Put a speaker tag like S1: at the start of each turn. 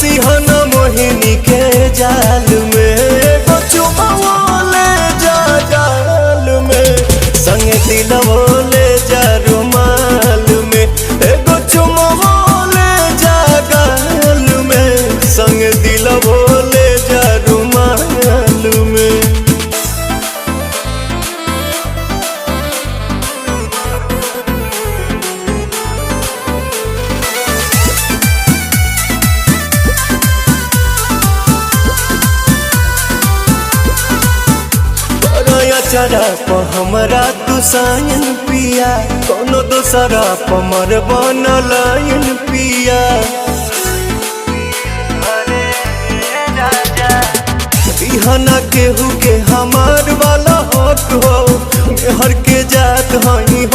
S1: फसी हन मोहिनी के जाल में। एगो चुमाओ ले जा गाल में, संगे दिलवो ले जा रुमाल में। एगो चुमाओ ले जा गाल में, संगे दिलवो ले जा रुमाल में। चरा प हमरा तू सायन पिया, कोनो दोसरा पमर बनल पिया। बिहना केहू के हमार वाला हक हो, मेहर के जात हई हो।